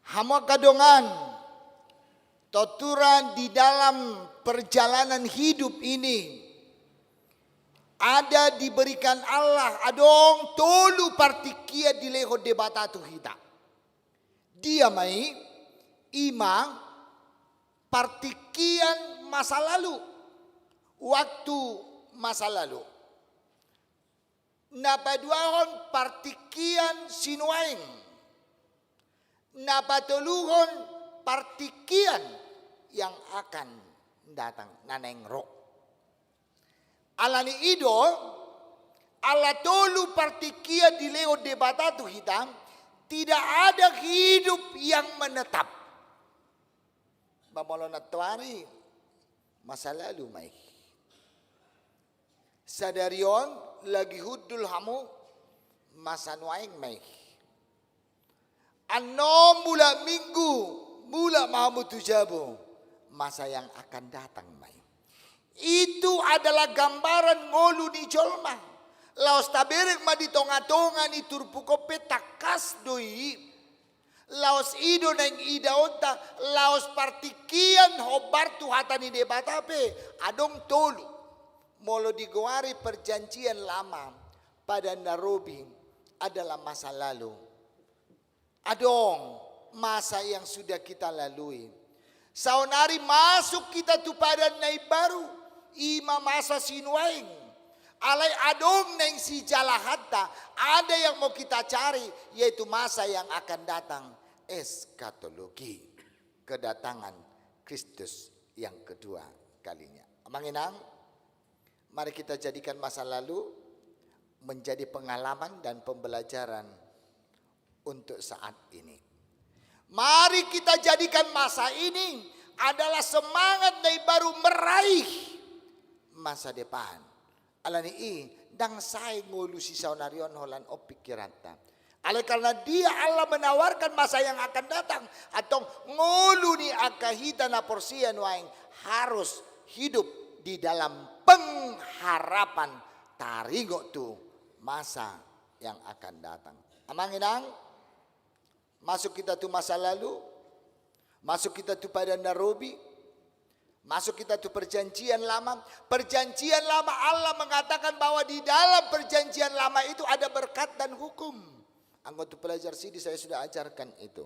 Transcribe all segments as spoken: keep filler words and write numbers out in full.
Hamu angka dongan, torturan di dalam perjalanan hidup ini, ada diberikan Allah, adong tolu partingkian dilehon Debata tu hita. Dia ma i? Ima partingkian masa lalu, waktu masa lalu. Na paduahon partingkian sinuaeng. Na patoluhon partingkian yang akan datang, na naeng ro. Alani i do, ala tolu partingkian dilehon Debata tu hita, tidak ada hidup yang menetap. Ba molo nantoari masa lalu ma i. Sadari on lagi hundul hamu, masa nuaeng ma i. Annon mulak minggu, mulak ma hamu tu jabu, masa yang akan datang ma i. Itu adalah gambaran ngolu ni jolma. Laos tabereng ma di tonga-tonga ni turpuk on pe tangkas do i. Laos i do naeng idaonta, laos partingkian hombar tu hata ni Debata pe adong tolu. Molo digoari Perjanjian Lama, Padan na Robi adalah masa lalu. Adong masa yang sudah kita lalui. Saonari masuk kita tu padan na imbaru, ima masa sinuaeng. Alai adong naeng sijalahanta, ada yang mau kita cari, yaitu masa yang akan datang, eskatologi, kedatangan Kristus yang kedua kalinya. Amang inang, mari kita jadikan masa lalu menjadi pengalaman dan pembelajaran untuk saat ini. Mari kita jadikan masa ini adalah semangat na imbaru meraih masa depan. Alani i, ndang sae ngolu sisaonari on holan on pingkiranta. Alai karena Dia Allah menawarkan masa yang akan datang, antong ngolu ni angka hita na porsea nuaeng harus hidup di dalam pengharapan taringot tu masa yang akan datang. Amang inang, masuk kita tu masa lalu, masuk kita tu padan na robi, masuk kita tu Perjanjian Lama. Perjanjian Lama, Allah mengatakan bahwa di dalam Perjanjian Lama itu ada berkat dan hukum. Anggo tu pelajar sidi saya sudah ajarkan itu.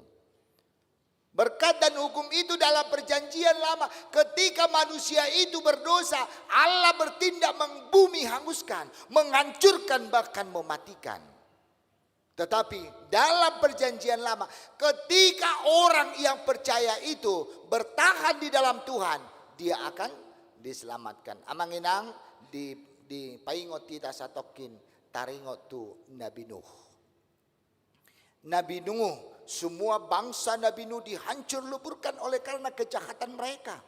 Berkat dan hukum itu dalam Perjanjian Lama. Ketika manusia itu berdosa, Allah bertindak meng-, bumi hanguskan, menghancurkan, bahkan mematikan. Tetapi dalam Perjanjian Lama, ketika orang yang percaya itu bertahan di dalam Tuhan, dia akan diselamatkan. Amang inang, di, dipaingot hita satongkin taringot tu Nabi Nuh. Nabi Nuh, semua bangsa Nabi Nuh dihancur leburkan oleh karena kejahatan mereka.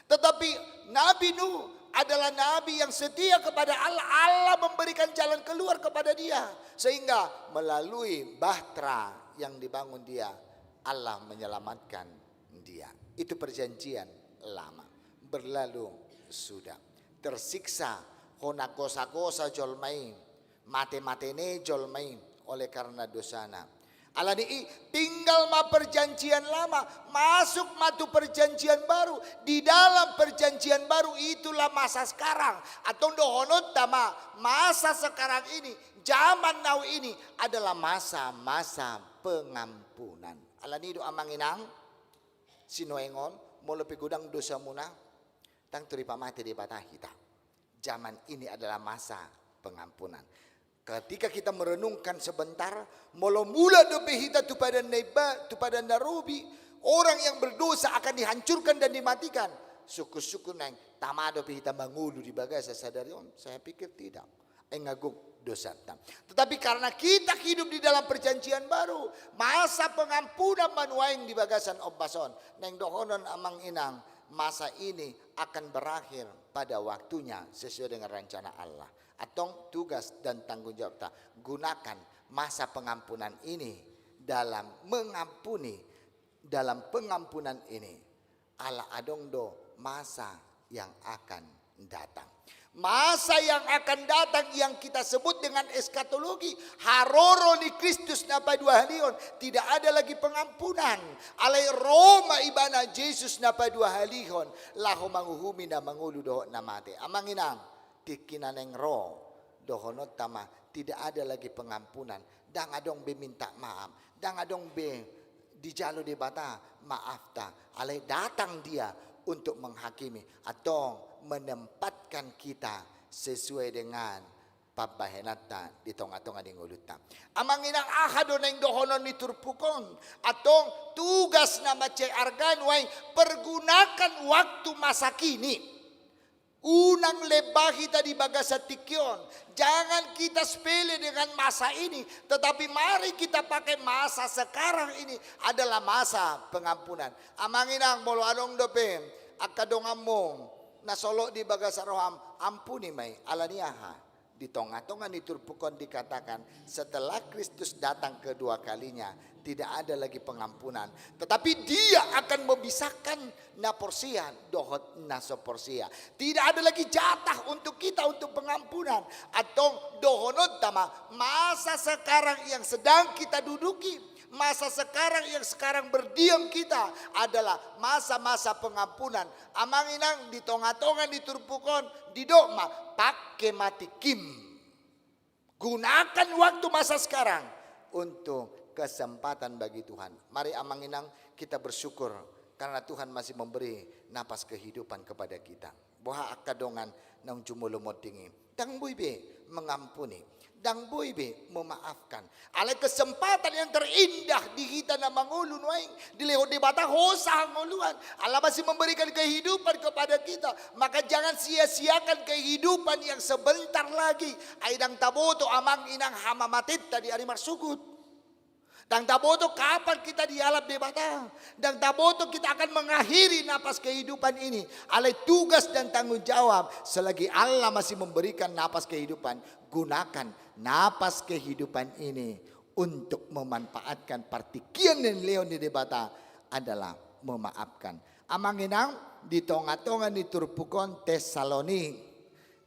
Tetapi Nabi Nuh adalah nabi yang setia kepada Allah. Allah memberikan jalan keluar kepada dia. Sehingga melalui bahtera yang dibangun dia, Allah menyelamatkan dia. Itu Perjanjian Lama. Berlalu sudah. Tersiksa, hona gosa-gosa jolma i. Mate-mate ne jolma i oleh karena dosana. Alani i, tinggal ma Perjanjian Lama, masuk ma tu Perjanjian Baru. Di dalam Perjanjian Baru itulah masa sekarang. Antong dohononta ma, masa sekarang ini, zaman now ini adalah masa-masa pengampunan. Alani i do amang inang, sinuaeng on, molo pe godang dosamuna, ndang tor dipamate Debata hita. Zaman ini adalah masa pengampunan. Ketika kita merenungkan sebentar, molo mulak dope hita tu padan na imba-, tu padan na robi, orang yang berdosa akan dihancurkan dan dimatikan. Sungkun-sungkun naeng tama dope hita mangolu di bagasan sadari on? Saya pikir tidak. Ai nga gok dosanta. Tetapi karena kita hidup di dalam Perjanjian Baru, masa pengampunan ma nuaeng di bagasan ombas on. Naeng dohonon amang inang, masa ini akan berakhir pada waktunya sesuai dengan rencana Allah. Antong tugas dan tanggung jawabta, gunakan masa pengampunan ini dalam mengampuni, dalam pengampunan ini. Ala adong do masa yang akan datang. Masa yang akan datang yang kita sebut dengan eskatologi, haroro ni Kristus na paduahalihon, tidak ada lagi pengampunan. Alai ro ma ibana Jesus na paduahalihon, laho manguhumi na mangolu dohot na mate. Amang inang, tingki na naeng ro dohononta ma, tidak ada lagi pengampunan. Ndang adong be minta maaf, ndang adong be dijalo Debata maafta, alai datang Dia untuk menghakimi, antong menempatkan kita sesuai dengan pambahenanta di tonga-tonga ni ngolunta. Amang inang, aha do naeng dohonon ni turpuk on? Antong tugas na mansai arga nuaeng, pergunakan waktu masa kini. Unang lemah hita di bagasan tingki on. Jangan kita sepele dengan masa ini, tetapi mari kita pakai masa sekarang ini adalah masa pengampunan. Amang inang, molo adong dope angka donganmu na solot di bagasan roham, ampuni ma i. Alani aha? Di tonga-tonga ni turpuk on dikatakan, setelah Kristus datang kedua kalinya, tidak ada lagi pengampunan. Tetapi Dia akan memisahkan na porsea dohot na so porsea. Tidak ada lagi jatah untuk kita untuk pengampunan. Antong dohononta ma, masa sekarang yang sedang kita duduki, masa sekarang yang sekarang berdiam kita adalah masa-masa pengampunan. Amang inang, di tonga-tonga ni turpuk on didok ma, pake ma tingkim. Gunakan waktu masa sekarang untuk kesempatan bagi Tuhan. Mari amang inang, kita bersyukur karena Tuhan masih memberi napas kehidupan kepada kita. Boha angka dongan naung jumolo monding i? Ndang boi be mengampuni, ndang boi be memaafkan. Alai kesempatan yang terindah di hita na mangolu nuaeng, dilehon Debata hosa hangoluan. Allah masih memberikan kehidupan kepada kita. Maka jangan sia-siakan kehidupan yang sebentar lagi. Ai ndang taboto amang inang hamamatenta di ari marsogot. Ndang taboto kapan kita dialap Debata. Ndang taboto kita akan mengakhiri napas kehidupan ini. Alai tugas dan tanggung jawab, selagi Allah masih memberikan napas kehidupan, gunakan napas kehidupan ini untuk memanfaatkan partingkian na nilehon ni Debata adalah memaafkan. Amang inang, di tonga-tonga ni turpuk on Tesalonik,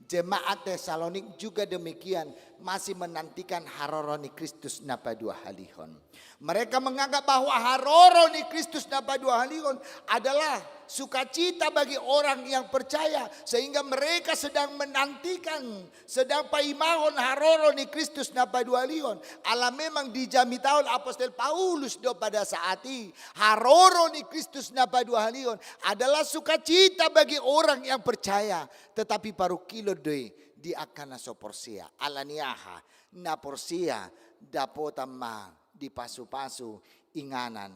jemaat Tesalonik juga demikian, masih menantikan haroro ni Kristus na paduahalihon. Mereka menganggap bahwa haroro ni Kristus na paduahalihon adalah sukacita bagi orang yang percaya, sehingga mereka sedang menantikan, sedang paimahon haroro ni Kristus na paduahalihon. Ala memang dijamitahon apostel Paulus do pada saat i, haroro ni Kristus na paduahalihon adalah sukacita bagi orang yang percaya, tetapi parungkilon do i di angka na so porsea. Alani aha? Na porsea dapotan ma dipasupasu inganan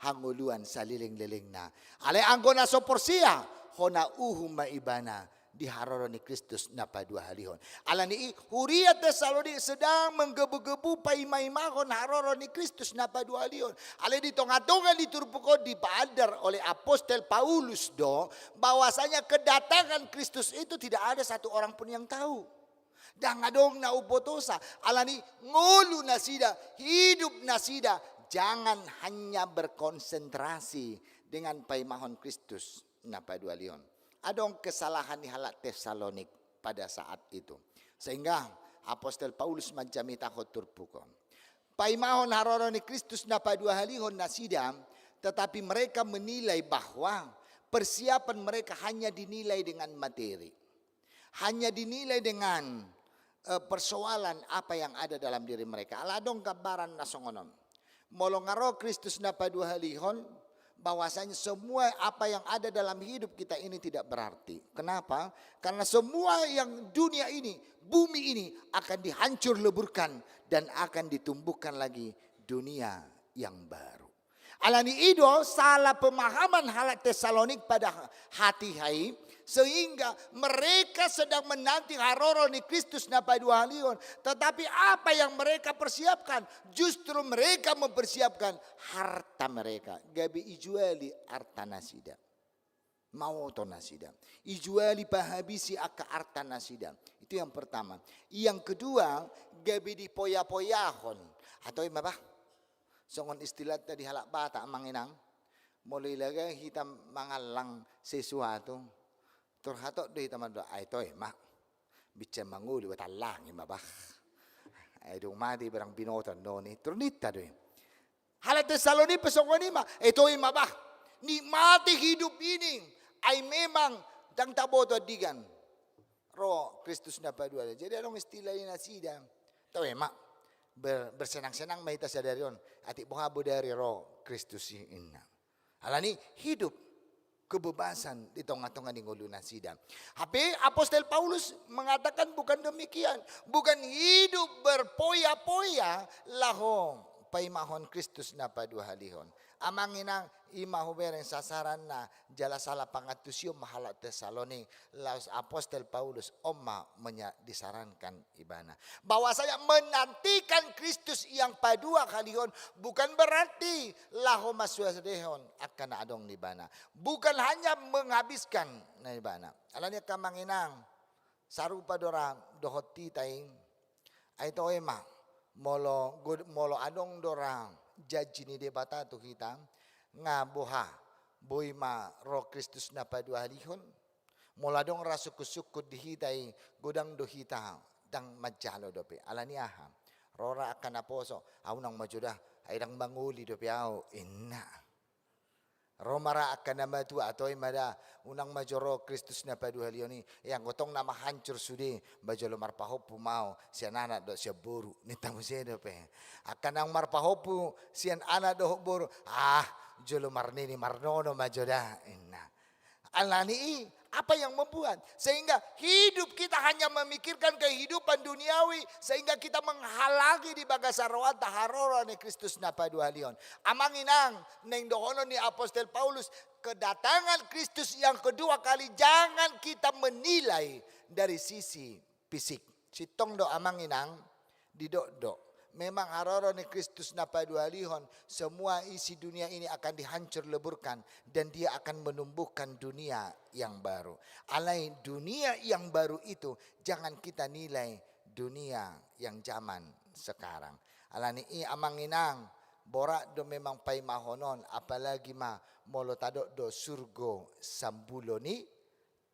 hangoluan salelenglelengna. Alai anggo na so porsea, hona uhum ma ibana di haroro ni Kristus na paduahalihon. Alani i, huria Tesalonik sedang menggebu-gebu paima-imahon haroro ni Kristus na paduahalihon. Alai di tonga-tonga ni turpuk on dipaandar oleh apostel Paulus do bahwasanya kedatangan Kristus itu tidak ada satu orang pun yang tahu. Ndang adong na umbotosa, alani ngolu nasida, hidup nasida, jangan hanya berkonsentrasi dengan paimahon Kristus na paduahalihon. Adong kesalahan ni halak Tesalonik pada saat itu. Sehingga apostel Paulus manjamitahon turpuk on. Paimahon haroro ni Kristus na paduahalihon nasida, tetapi mereka menilai bahwa persiapan mereka hanya dinilai dengan materi. Hanya dinilai dengan, eh, persoalan apa yang ada dalam diri mereka. Ala adong gambaran na songon on. Molo nga ro Kristus na paduahalihon, bahwasanya semua apa yang ada dalam hidup kita ini tidak berarti. Kenapa? Karena semua yang dunia ini, bumi ini akan dihancur leburkan dan akan ditumbuhkan lagi dunia yang baru. Alani i do salah pemahaman halak Tesalonik pada hatiha i, sehingga mereka sedang menanti haroro ni Kristus na paduahalihon. Tetapi apa yang mereka persiapkan? Justru mereka mempersiapkan harta mereka. Gabe ijuali arta nasida. Maoto nasida. Ijuali, pahabisi angka arta nasida. Itu yang pertama. Yang kedua, gabe dipoya-poyahon. Atau ima bah? Songon istilahta di halak Batak, amang inang. Molo ilaga hita mangallang sesuatu, tor hatop do hita mandok, ai toe ma. Bincang mangolu, batallangi ma bah. Ai dung mate barang binoto annon i, turun ninta do i. Halak Tesalonika pe songon i ma, etoi ma bah. Nikmati hidup ini, ai memang ndang taboto andigan ro Kristus na paduahalihon. Jadi adong istilah ni nasida. Tahu ya, Mak? Ber-, bersenang-senang ma hita sadari on. Atik boha bodari ro Kristus i, inna. Alani hidup kebebasan di tengah-tengah ni ngolu nasida. Hape Apostel Paulus mengatakan bukan demikian. Bukan hidup berpoya-poya laho paimahon Kristus na paduahalihon. Amang inang, i ma hubereng sasaranna, jala salah pangantusion ma halak Tesalonik, laos Apostel Paulus on ma menya-, disarankan ibana. Bahwasanya menantikan Kristus yang paduahalihon bukan berarti laho masuadehon angka na adong di ibana. Bukan hanya menghabiskan na ibana. Alani angka amang inang, sarupa do ra dohot hita i. Ai toe ma, molo god-, molo adong do ra janji ni Debata tu hita, nga boha, boi ma ro Kristus na paduahalihon. Molo adong ra sungkun-sungkun di hita i, godang do hita ndang manjalo dope. Alani aha? Ro ra angka naposo, au unang ma jo da, ai ndang mangoli dope au, inna. Ro ma ra angka na matua, atoi ma da, unang ma jo ro Kristus na paduahalihon i, e anggo tong nama hancur sude, ba jolo marpahompu ma au, sian anak dohot sian boru, ninta muse dope. Angka naung marpahompu, sian anak dohot boru, ah, jolo marnini marnono ma jo da, inna. Alani i, apa yang membuat sehingga hidup kita hanya memikirkan kehidupan duniawi, sehingga kita menghalangi di bagasan rohanta haroro ni Kristus na paduahalihon. Amang inang, naeng dohonon ni Apostel Paulus, kedatangan Kristus yang kedua kali jangan kita menilai dari sisi fisik. Sintong do amang inang, didok do. Memang haroro ni Kristus na paduahalihon, semua isi dunia ini akan dihancur leburkan dan Dia akan menumbuhkan dunia yang baru. Alai dunia yang baru itu jangan kita nilai dunia yang zaman sekarang. Alani i amang inang, borat do memang paimahon on, apalagi ma molo tadok do surgo sambulo ni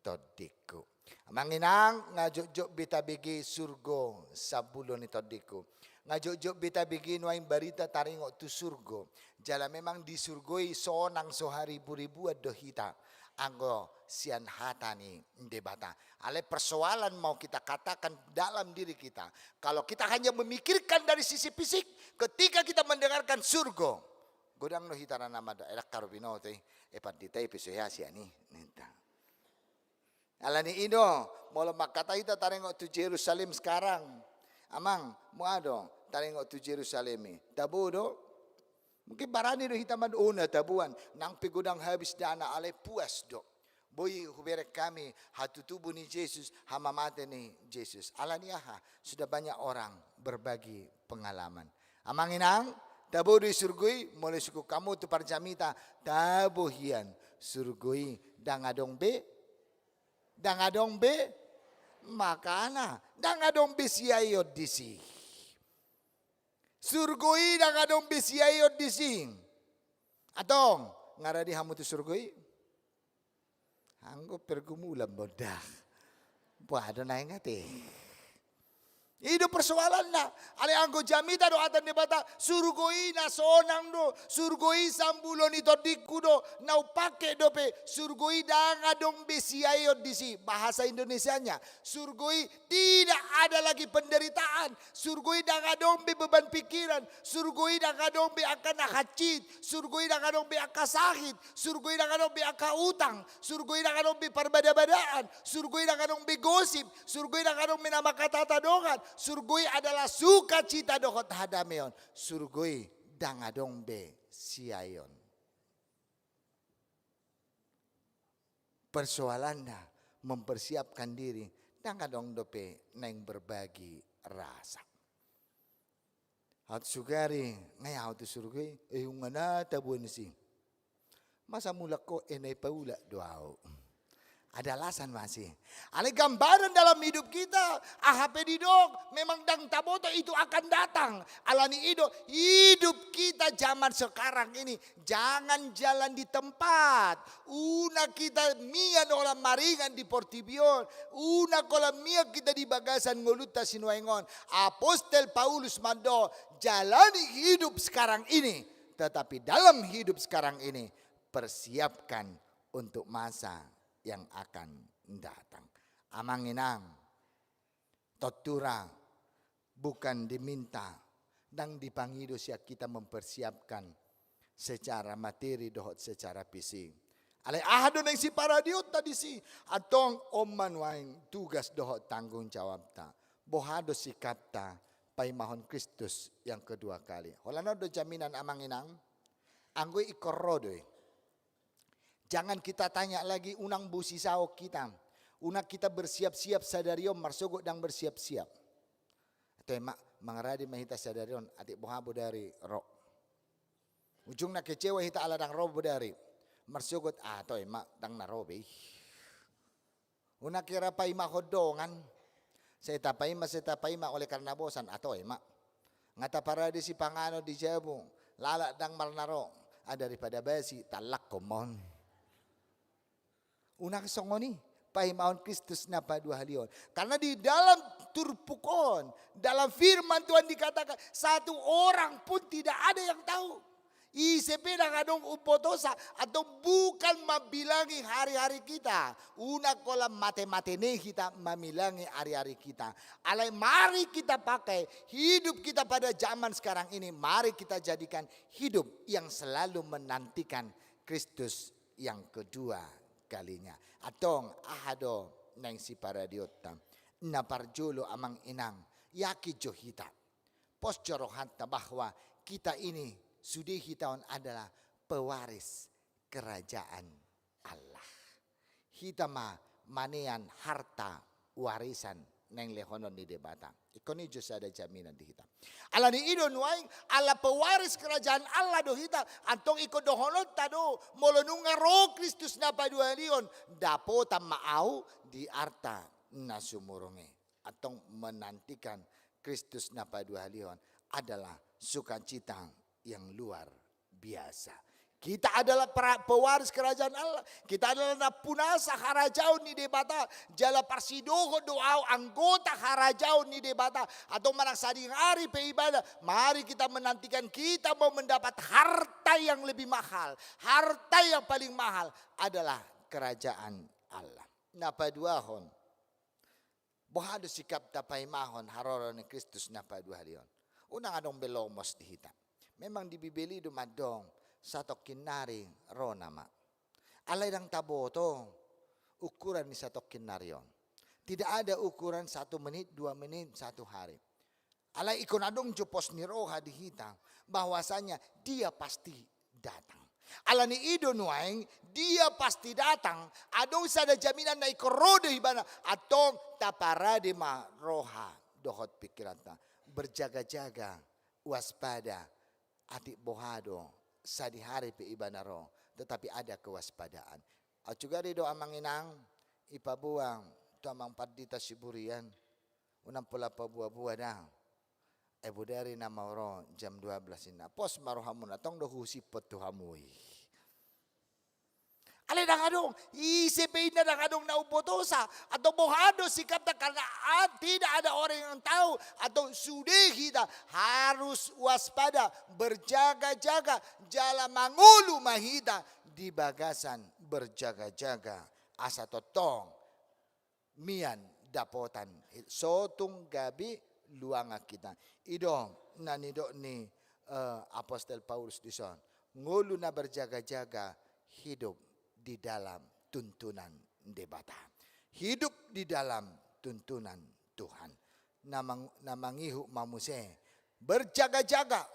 tondingku. Amang inang, nga jotjot be tabege surgo sambulo ni tondingku. Nga jotjot be tabege nuaeng barita taringot tu surgo. Jala memang di surgo i sonang so haribu-ribuan do hita anggo sian hata ni Debata. Alai persoalan mau kita katakan dalam diri kita. Kalau kita hanya memikirkan dari sisi fisik, ketika kita mendengarkan surgo, godang do hita ra na mada, e ndang haru binoto i, e pandita i pe so hea sian i, ninta. Alani i do, molo mangkatai hita taringot tu Jerusalem sekarang. Amang, mua do taringot tu Jerusalem i. Tabo do? Mungkin barani do hita mandok, oh na taboan, nang pe godang habis dana alai puas do. Boi hubereng hami hatutubu ni Jesus, hamamate ni Jesus. Alani aha? Sudah banyak orang berbagi pengalaman. Amang inang, tabo do i surgo i, molo sungkun hamu tu parjamita, tabo hian, surgo i ndang adong be, ndang adong be, makana, ndang adong be siaeon disi. Surgo i ndang adong be siaeon disi. Antong, nga rade hamu tu surgo i? Anggo pergumulan ma da. Boha do naeng ate? I do persoalanna. Alai anggo jamita do hata ni Debata, surgo i na sonang do, surgo i sambulo ni tondingku do, na umpangke dope, surgo i ndang adong be siaeon disi, bahasa Indonesianya. Surgo i tidak ada lagi penderitaan, surgo i ndang adong be beban pikiran, surgo i ndang adong be angka na hansit, surgo i ndang adong be angka sahit, surgo i ndang adong be angka utang, surgo i ndang adong be parbada-badaan, surgo i ndang adong be gosip, surgo i ndang adong be na manghatahata dongan, surgo i adalah sukacita dohot hadameon, surgo i ndang adong be siaeon. Persoalanna mempersiapkan diri, ndang adong dope naeng berbagi rasa. Aut sugari, nga i ahu tu surgo i, e nunga na taboan disi. Masa mulak ho, e na ipaulak do ahu. Ada alasan masih. Alai gambaran dalam hidup kita, aha pe didok, memang ndang taboto itu akan datang. Alani i do, hidup kita zaman sekarang ini, jangan jalan di tempat. Unang hita mian holan maringan di portibi on. Unang holan mian hita di bagasan ngolunta sinuaeng on. Apostel Paulus mandok, jalani hidup sekarang ini. Tetapi dalam hidup sekarang ini, persiapkan untuk masa yang akan datang. Amang inang, tontu ra bukan diminta, ndang dipangido sian hita mempersiapkan secara materi dohot secara fisik. Alai aha do naeng siparadeonta disi? Antong on ma nuaeng tugas dohot tanggung jawabta. Boha do sikapta paimahon Kristus yang kedua kali? Holan on do jaminan, amang inang. Anggo ingkon ro do i. Jangan kita tanya lagi, unang bosi saok hita. Unang hita bersiap-siap sadari on marsogot ndang bersiap-siap. Atau emak mangarade ma hita sadari on, atik boha bodari ro. Ujungna kecewa hita ala ndang ro bodari. Marsogot, ah, atau emak ndang na ro be i. Unang hira paimahon dongan. Sai tapaima, sai tapaima oleh karena bosan, atau emak. Nga taparade sipanganon di jabu, lalap ndang marna ro, ah, daripada basi, tallakkon ma on. Unang songon i, paimahon Kristus na paduahalihon. Karena di dalam turpuk on, dalam firman Tuhan dikatakan, satu orang pun tidak ada yang tahu. Ise pe ndang adong umbotosa, atau bukan mambilangi hari-hari kita. Unang holan mate-mate ni hita mambilangi hari-hari kita. Alai mari kita pakai hidup kita pada zaman sekarang ini. Mari kita jadikan hidup yang selalu menantikan Kristus yang kedua kalinya. Antong aha do naeng siparadeonta? Na parjolo, amang inang, yakin jo hita. Pos jo rohanta bahwa kita ini, sude hita on adalah pewaris kerajaan Allah. Hita ma manean harta warisan naeng lehonon ni Debata. Ingkon i jo sada jaminan di hita. Alani i do nuaeng, ala pewaris kerajaan Allah do hita, antong ingkon dohononta do, molo nunga ro Kristus na paduahalihon, dapotan ma ahu di arta na sumurung i. Antong menantikan Kristus na paduahalihon adalah sukacita yang luar biasa. Kita adalah pra-, pewaris kerajaan Allah. Kita adalah nampunasa harajaon ni Debata. Jala parsidohot do ahu anggota harajaon ni Debata. Atau manang sadihari pe ibana, mari kita menantikan kita mau mendapat harta yang lebih mahal. Harta yang paling mahal adalah kerajaan Allah. Na paduahon, boha do sikapta paimahon haroro ni Kristus na paduahalihon? Unang adong be lomos di hita. Memang di Bibel i do mandok, satongkin nari ro nama. Alai ndang taboto ukuran ni satongkin nari on. Tidak ada ukuran satu menit, dua menit, satu hari. Alai ingkon adong jo pos ni roha di hita, bahwasanya Dia pasti datang. Alani i do nuaeng, Dia pasti datang, adong sada jaminan na ingkon ro do Ibana, antong taparade ma roha dohot pingkiranta. Berjaga-jaga, waspada, atik boha do sadihari pe Ibana ro, tetapi ada kewaspadaan. Ahu sugari do, amang inang, ipaboa tu amang pandita Siburian, unang pola paboa-boa da. Ai bodari nama ro jam dua belas inna. Pos ma rohamuna, tong do husiphon tu hamu i. Alai ndang adong, ise pe inna ndang adong na umbotosa, atau boha do sikapta, karena a-, tidak ada orang yang tahu, atau sude hita harus waspada, berjaga-jaga, jala mangolu ma hita di bagasan berjaga-jaga, asa tongtong mian dapotan, so tung gabe luangan hita. I do na nidok ni, eh, Apostel Paulus dison. Ngolu na berjaga-jaga, hidup di dalam tuntunan Debata. Hidup di dalam tuntunan Tuhan. Na mang-, na mangihut ma muse. Berjaga-jaga.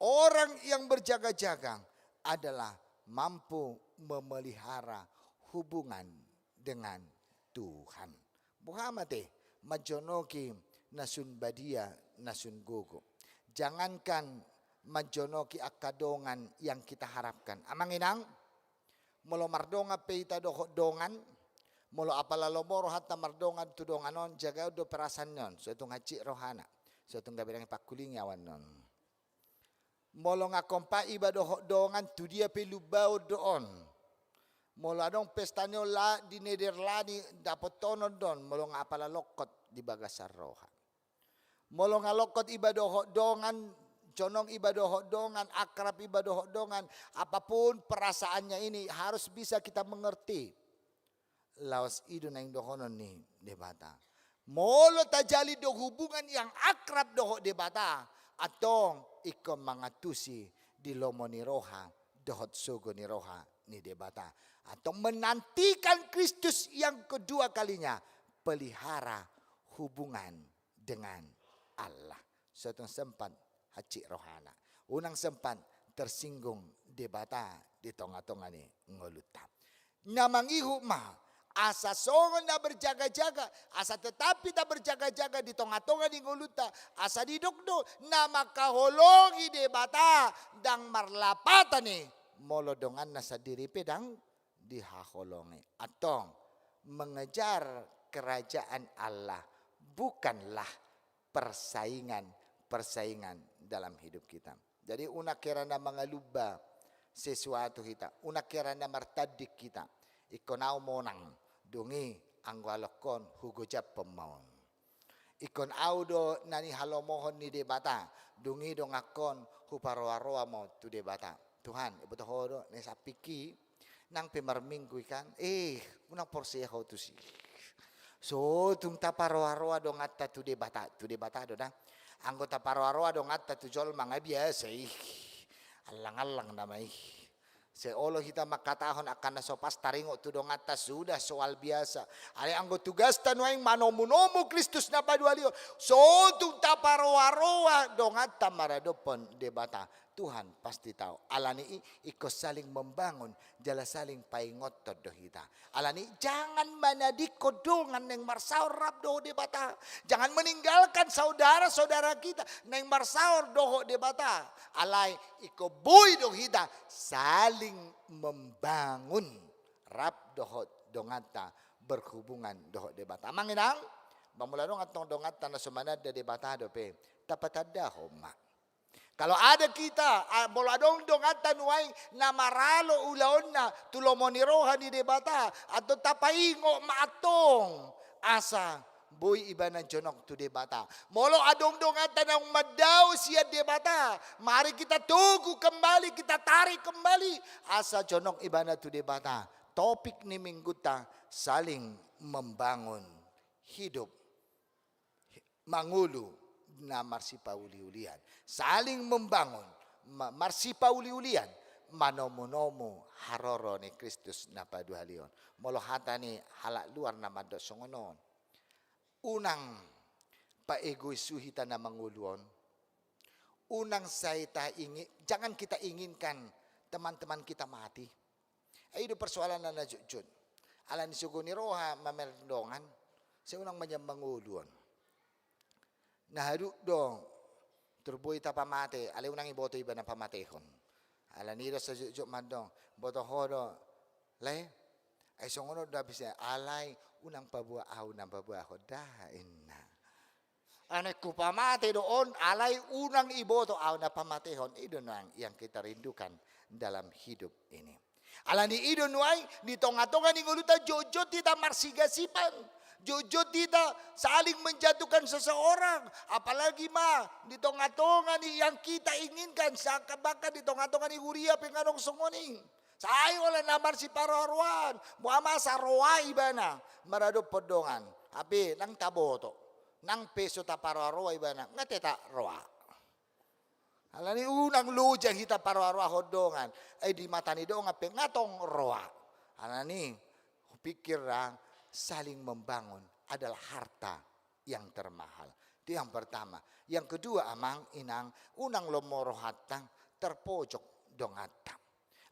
Orang yang berjaga-jaga adalah mampu memelihara hubungan dengan Tuhan. Boha ma te, manjonoki na sun badia, na sun gogo. Jangankan manjonoki angka dongan yang kita harapkan. Amang inang, molo mardongan pe hita dohot dongan, Molo apala lomo rohanta mardongan tu dongan on, jagaon do perasaan ni on, so tung hansit rohana, so tung gabe dang pangkulingi awan on. Molo nga kompak iba dohot dongan, tu dia pe lumbaon do on. Molo adong pesta ni on, la di Nederlan i dapotonon do on, molo nga apala longkot di bagasan roha. Molo nga longkot iba dohot dongan, jonok iba dohot dongan, akrab iba dohot dongan, apapun perasaannya ini harus bisa kita mengerti. Laos i do naeng dohonon ni Debata. Molo tajalin do hubungan yang akrab dohot Debata, antong ingkon mangantusi di lomo ni roha dohot sogo ni roha ni Debata. Antong menantikan Kristus yang kedua kalinya, pelihara hubungan dengan Allah. So tung sempat hansit rohana. Unang sempat tersinggung Debata di tonga-tonga ni ngolunta. Na mangihut ma, asa songon na berjaga-jaga, asa tetap hita berjaga-jaga di tonga-tonga ni ngolunta, asa didok do, na mangkaholongi Debata, ndang marlapatan i, molo donganna sandiri pe ndang dihaholongi. Antong, mengejar kerajaan Allah bukanlah persaingan-persaingan dalam hidup kita. Jadi, unang hera na mangalumba sesuatu hita, unang hera na martanding hita. Ingkon au monang, dung i anggo alongkon hugojaphon ma on. Ingkon au do na nihalomohon ni Debata, dung i dongankon huparoa-roa ma on tu Debata. Tuhan, iboto Ho do na i sampingki, nang pe marminggu i kan, eh, unang porsea ho tusi. So tung taparoa-roa donganta tu Debata, tu Debata do da. Anggo taparoa-roa donganta tu jolma nga biasa i. Allang-allang nama i. Sai olo hita mangkatahon angka na so pas taringot tu donganta, sudah soal biasa. Alai anggo tugasta nuaeng manomu-nomu Kristus na paduahalion, so tung taparoa-roa donganta maradophon Debata, Tuhan pasti tahu. Alani i ingkon saling membangun, jala saling paingothon do hita. Alani i jangan manadingkon dongan naeng marsaor rap dohot Debata. Jangan meninggalkan saudara-saudara kita naeng marsaor dohot Debata. Alai ingkon boi do hita saling membangun rap dohot donganta, berhubungan dohot Debata. Amang inang, ba molo adong antong donganta na so mananda Debata dope, tapatandahon ma. Kalau ada kita, a, molo adong donganta nuaeng na maralo ulaonna tu lomo ni roha ni Debata, antong tapaingot ma antong asa boi ibana jonok tu Debata. Molo adong donganta naung mandao sian Debata, mari kita togu kembali, kita tarik kembali asa jonok ibana tu Debata. Topik ni minggunta, saling membangun hidup, mangolu na marsipauli-ulian. Saling membangun, ma-, marsipauli-ulian, manomu-nomu haroro ni Kristus na paduahalion. Molo hata ni halak luar na mandok songon on, unang paegois hita na mangolu on. Unang sai taingi-, jangan kita inginkan teman-teman kita mati. Ai i do persoalanna na jotjot. Alani sogo ni roha mamereng dongan, sai unang manjalo mangolu on. Na haduk do, tor boi tapamate, alai unang iboto ibana pamatehon. Alani i do sai jotjot mandok, boto ho do, lae, ai songon on do abis i, alai unang paboa au na paboahon da, inna. Alani hupamate do on, alai unang iboto au na pamatehon. I do nuaeng yang kita rindukan dalam hidup ini. Alani i do nuaeng di tonga-tonga ni ngolunta jotjot hita marsigasipan. Jotjot hita saling menjatuhkan seseorang. Apalagi ma di tonga-tonga ni yang kita inginkan, seakan bahkan di tonga-tonga ni huria pe nga adong songon i. Sai holan na marsiparoa-roaan, boha ma asa roa ibana maradophon dongan. Hape nang taboto, nang pe so taparoa-roa ibana, nga tetap roa. Alani unang loja hita paroa-roahon dongan, ai di mata ni dongan pe nga tong roa. Alani hupikir ra, saling membangun adalah harta yang termahal. Itu yang pertama. Yang kedua, amang, inang, unang lomo rohanta terpojok donganta.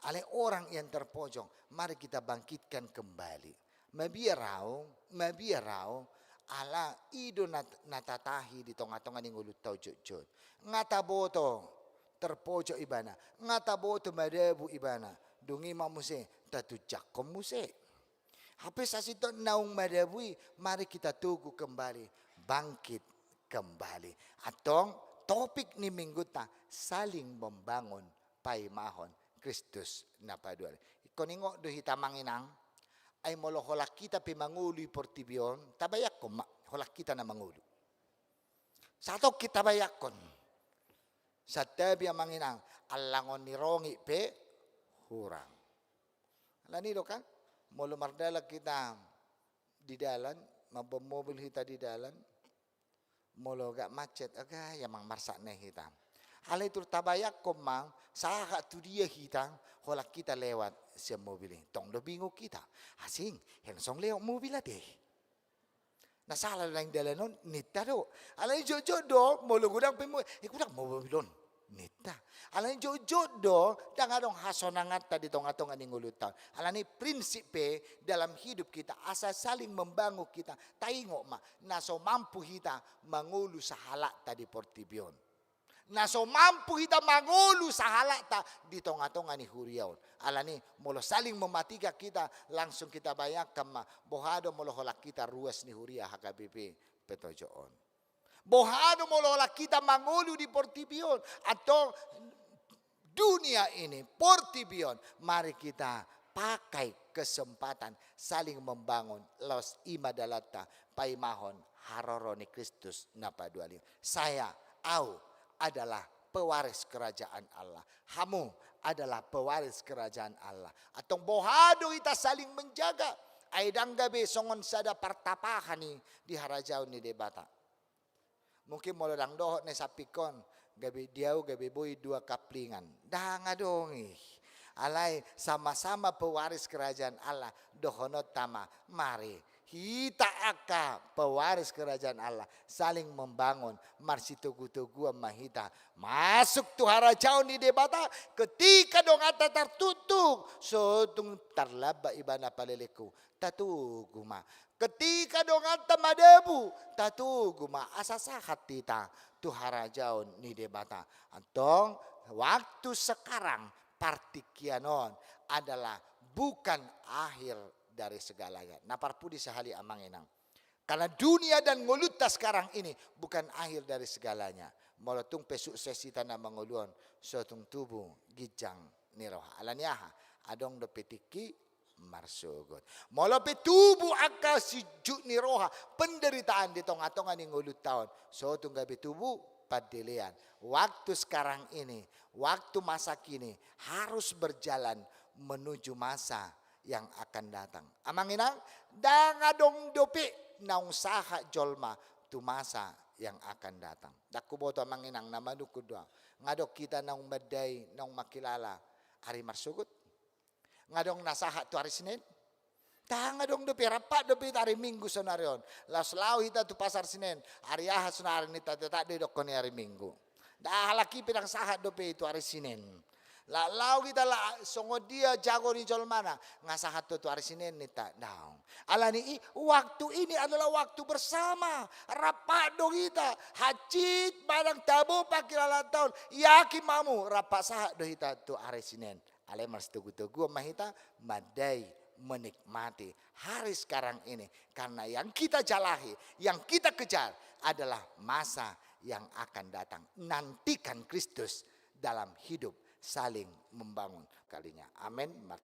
Alai orang yang terpojok, mari kita bangkitkan kembali. Mabiar au, mabiar au, ala i do na, na tatahi di tonga-tonga ni ngolunta on jotjot. Nga taboto terpojok ibana, nga taboto madabu ibana, dung i ma muse tatunjanghon muse. Hape sasintongna naung madabu i, mari kita togu kembali, bangkit kembali. Antong topik ni mingguta, saling membangun paimahon Kristus na paduahali. Ingkon ingot do hita amang inang, ai molo holan hita pe mangolu di portibi on, tabayangkon ma holan hita na mangolu. Satongkin tabayangkon. Santabi amang inang, allangon ni rongit pe hurang. Alani do kan, molo mardalan hita di dalan, mamboan mobil hita di dalan, molo gak macet, aga ia mang marsakne hita. Alai tung tabayangkon ma, sahat tu dia hita, holan hita lewat sian mobil i. Tong do bingung hita. Asing, hensong lewat mobil ate. Na sala do naeng dalan on, ninta do. Alani jotjot do, molo godang pe mo, eh, godang mobil on, ninta. Alani jotjot do, ndang adong hasonanganta di tongatonga ni ngolunta on. Alani prinsip pe dalam hidup kita, asa saling membangun kita. Taingot ma, na so mampu hita mangolu sahalakta di portibi on. Na so mampu hita mangolu sahalakta di tongatonga ni huria on. Alani, molo saling mematikan hita, langsung hita bayangkan ma, boha do molo holan hita ruas ni huria H K B P Petojo on. Boha do molo holan hita mangolu di portibi on, antong dunia ini, portibi on, mari hita pakai kesempatan saling membangun, laos i ma dalanta paimahon haroro ni Kristus na paduahali. Saya, au, adalah pewaris kerajaan Allah. Hamu adalah pewaris kerajaan Allah. Antong boha do hita saling menjaga, ai ndang gabe songon sada partapahan i di harajaon ni Debata. Mungkin molo ndang dohot na i sampingkon, gabe di au gabe boi dua kaplingan. Ndang adong i. Alai sama-sama pewaris kerajaan Allah, dohononta ma, mari hita angka pewaris kerajaan Allah saling membangun, marsitogu-toguan ma hita masuk tu harajaon ni Debata. Ketika donganta tartuktuk, so tung tarlambat ibana palelenghu, tatogu ma. Ketika donganta madabu, tatogu ma, asa sahat hita tu harajaon ni Debata. Antong, waktu sekarang, partingkian on adalah bukan akhir dari segalanya. Na parpudi sahali amang inang. Karena dunia dan ngolunta sekarang ini bukan akhir dari segalanya. Molo tung pe sukses hita na mangolu on, so tung tubu ginjang ni roha. Alani aha? Adong dope tingki marsogot. Molo pe tubu angka sijuk ni roha, penderitaan di tongatonga ni ngolunta on, so tung gabe tubu pandelean. Waktu sekarang ini, waktu masa kini harus berjalan menuju masa yang akan datang. Amang inang, ndang adong dope naung sahat jolma tu masa yang akan datang. Ndang huboto amang inang, na manungkun do au. Nga adong hita naung mandai, naung mangkilala ari marsogot? Nga adong na sahat tu ari Senen? Ndang adong dope, rap dope hita ari Minggu saonari on. Laos laho hita tu Pasar Senen, ari Ahad saonari ninta, tetap do didokkon i ari Minggu. Ndang, halak i pe ndang sahat dope tu ari Senen. Laho, laho hita la, songon dia jago ni jolmana, nga sahat do tu ari Senen ninta, daong. Alani i, waktu ini adalah waktu bersama. Rap do hita, hansit manang tabo pangkilalaanta on, yakin ma hamu, rap sahat do hita tu ari Senen. Alai marsitogu-toguan ma hita mandai, menikmati hari sekarang ini. Karena yang kita jalahi, yang kita kejar adalah masa yang akan datang. Nantikan Kristus dalam hidup saling membangun kalinya. Amin.